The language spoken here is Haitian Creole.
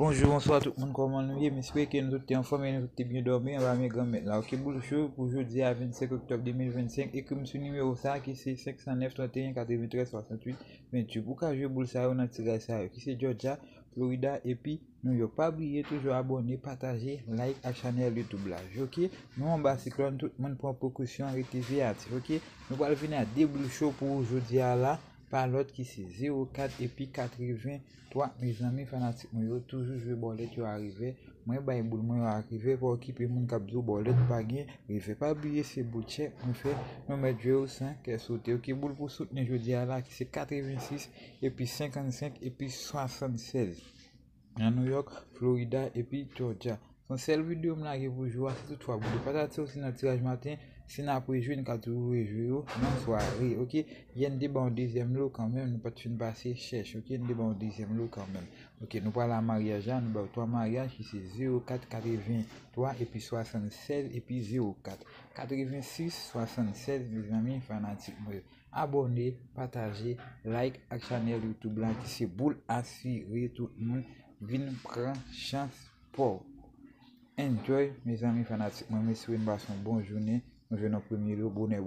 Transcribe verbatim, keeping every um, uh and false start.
Bonjou, bonswa tout moun, kòman nou ye? M espere ke nou tout te anfòm e nou tout te byen dòmi anba men Granmèt la. Ok, boul cho pou jodi a vennsenk oktòb de mil vennsenk, ekri m sou nimewo sa a ki se senk san nèf, trant e en, katreventrèz, swasanntuit, venntuit. Ou ka jwe boul sa yo nan tiraj sa yo ki se Georgia, Florida epi New York. Pa bliye toujou abòne, pataje, like ak chanèl YouTube la. Ok, nou anba siklòn, tout moun pran prekosyon, rete veyatif. Ok, nou pral vini a de boul cho pou jodi a la, pa lòt ki se zewo kat epi katreven twa. Mezanmi, fanatik mwen yo, toujou jwe bòlèt yo a revè. Mwen bay boul mwen yo a revè, pa okipe moun k ap di w bòlèt pa gen revè. Pa bliye se boul tchèk mwen fè, nou mèt jwe yo san kè sote. Ok, boul pou soutni jodi a la ki se katrevensis epi senkannsenk epi swasannsèz. Nan New York, Florida epi Georgia. Se yon sèl videyo m lage pou jou a, si toutfwa boul yo pa t atire w, se nan tiraj maten, si n ap rejwe, n ka toujou rejwe yo nan sware. Ok, yè n te ba yon dezyèm lo kanmenm, nou pa t fin pase chèch. Ok, n te ba yon dezyèm lo kanmenm. Ok, nou pral a maryaj la, nou ba w twa maryaj ki se zewo kat, katrevenntwa epi swasannsèz epi zewo kat. Katrevensis, swasannsèz, mezanmi, fanatik mwen yo. Abòne, pataje, like ak chanèl YouTube la ki se boul asire, tout moun vin pran chans pa w. Enjoy, mezanmi, fanatik mwen, m espere n pase yon bon jounen. Nou jwenn yon premye lo bonè.